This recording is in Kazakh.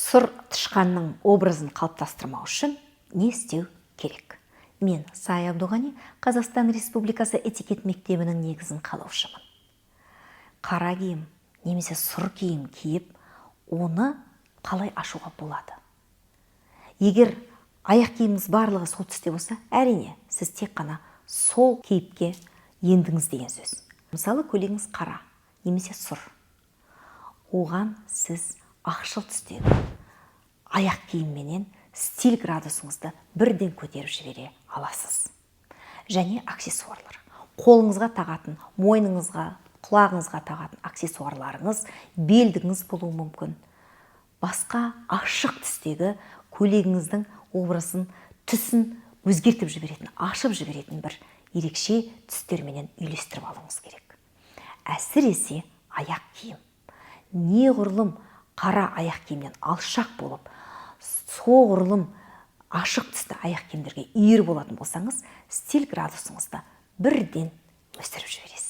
Сұр тышқанның образын қалыптастырмау үшін не істеу керек? Мен, Сая Абдуғани, Қазақстан Республикасы этикет мектебінің негізін қалаушымын. Қара киім немесе сұр киім киіп, оны қалай ашуға болады? Егер аяқ киіміңіз барлығы сол түсте болса, әрине, сіз тек қана сол кейіпке ендіңіз деген сөз. Мысалы, көйлегіңіз қара немесе сұр, оған сіз ақшыл түстегі аяқ киімменен стиль градусыңызды бірден көтеріп жібере аласыз. Және аксессуарлар, қолыңызға тағатын, мойныңызға, құлағыңызға тағатын аксессуарларыңыз, белдігіңіз болуы мүмкін. Басқа ашық түстегі көйлегіңіздің образын, түсін өзгертіп жіберетін, ашып жіберетін бір ерекше түстерменен үйлестіріп алуыңыз керек. Әсіресе аяқ киім. Неғұрлым қара аяқ киімнен алшақ болып, соғұрлым ашық түсті аяқ киімдерге үйір болатын болсаңыз, стиль градусыңызды бірден өсіріп жібересіз.